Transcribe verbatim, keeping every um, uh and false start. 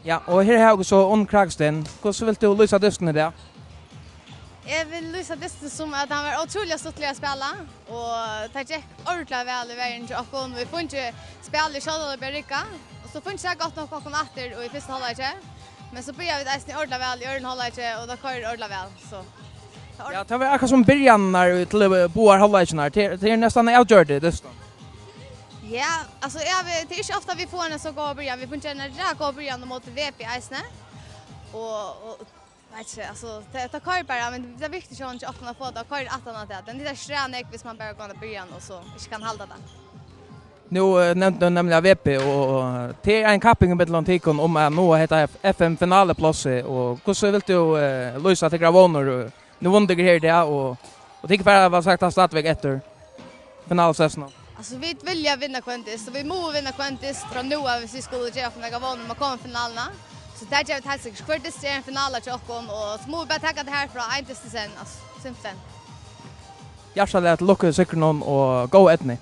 Ja, og her hava vit so Unn Kragsten. Hvussu vilt tú lýsa dystin í dag? Eg vil lýsa dystin sum, at hann var ótrúliga stuttligur at spæla, og tað gekk ordiliga væl í verjuni hjá okkum. Vit fingu spælið sjálvandi bara rigga, og so fingu tað gott nokk okkum aftur í fyrsta hálvleiki. Men so byrjaðu vit eisini ordiliga væl í øðrum hálvleiki, og tað koyrir ordiliga væl, so tað er Ja, tað var akkurát sum byrjanirnar til, eh, báðar hálvleikirnar. Tað er, tað er næstan avgjørt, tað, dystin. Ja, altso, eg havi, tað er ikki ofta vit fáa eina so góða byrjan. Vit fingu eina rætt góða byrjan á móti V B eisini. Og, og, veit ikki, altso, tað, tað koyrir bara, men tað er viktigt hjá okkum at fáa tað at koyra aftan á tað. Tað nyttar ikki so nógv, viss man bara gongur á byrjan og so ikki kann halda tað. Nú, eh, nevndi tú nemliga V B, og, og tað er ein kapping millum tykkum um at náa hetta F-, F M-finaleplássið, og hvussu vilt tú, eh, lýsa tykkara vónir, eh, nú vunnu tykkur her í dag, og, og tykkur fara væl sagt stadigvæk eftir finalustressinum? Altso, vit vilja vinna hvønn dyst, og vit mugu vinna hvønn dyst frá nú av, viss vit skulu gera okkum nakrar vónir um at koma í finaluna. So tað gera vit heilt sikkurt. Hvør dystur er ein finala hjá okkum, og so mugu vit bara taka tað her frá ein dyst í senn, altso, simpelthen. Hjartaliga til lukku, Sigrun, og góða eydnu.